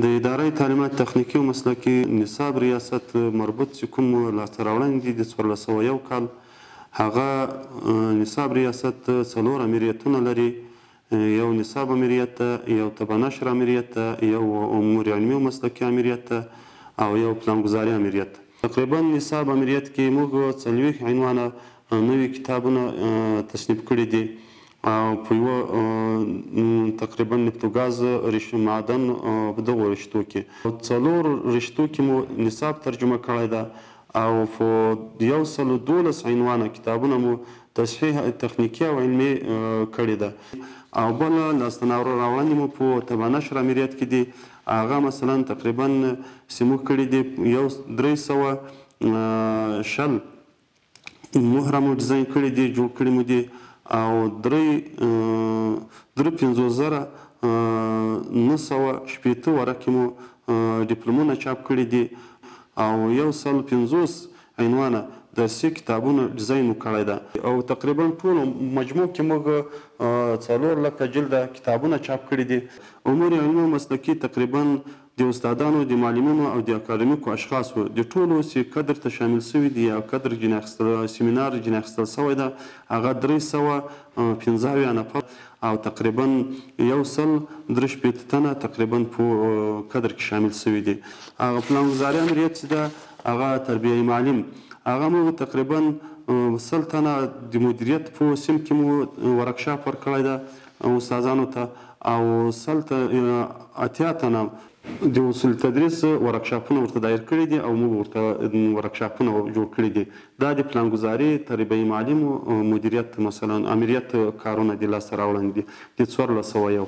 د ادارې تعلیمات تخنیکي او مسلکي نصاب ریاست مربوط چې کوم لاسته راوړنې دي د 1401 کال، هغه نصاب ریاست څلور امریتونه لري. یو نصاب امریت ده، یو طبع نشر امریت ده، یو امور علمي او مسلکي امریت ده او یو پلانګذاري امریت. تقریبا نصاب امریت کې موږ 40 عنوانه نوي کتابونه تصنیف کړي دي او په یوه تقریبا نفت و ګاز، معدن، په دغو رشتو کې څلور رشتو کې مو نصاب ترجمه کړی ده او په 112 عنوانه کتابونه مو تصحیح تخنیکي او علمي کړې ده. او بله لاسته راوړنې مو په طبع نشر امریت کې دي، هغه مثلا تقریبا چې موږ کړي دي یو 320 مهره مو ډیزاین کړي دي، جوړ کړي مو دي او 53,960 ورقې مو ډیپلومونه چاپ کړي دي او 150 عنوانه درسي کتابونه ډیزاین مو کړی ده. او تقریبا ټولو مجموع کې موږ 4 لکه جلده کتابونه چاپ کړي دي. امور علمي او مسلکي تقریبا د استادانو، د معلمینو او د اکاډمیکو اشخاصو د ټولو چې کدر ته شامل شوي دي یا کدر ځینې اخیستل سیمینار ځینې اخیستل شوی ده، هغه 375 نفر او تقریبا 163 تنه تقریبا په کدر کې شامل شوي دي. هغه پلانګذاري امریت چې ده، هغه تربیه معلم، هغه مو تقریبا 100 تنه د مدیریت په سیم کې مو ورکشاپ ورکړی ده استادانو ته او 180 تنه د اصول تدریس ورکشاپونه ورته دایر کړي دي او موږ ورته ورکشاپونه جوړ کړي دي. دا د پلانګذاري، تربیه معلم، مدیریت مثلا امریت کارونه دي، لاسته راوړنې دي د 1401.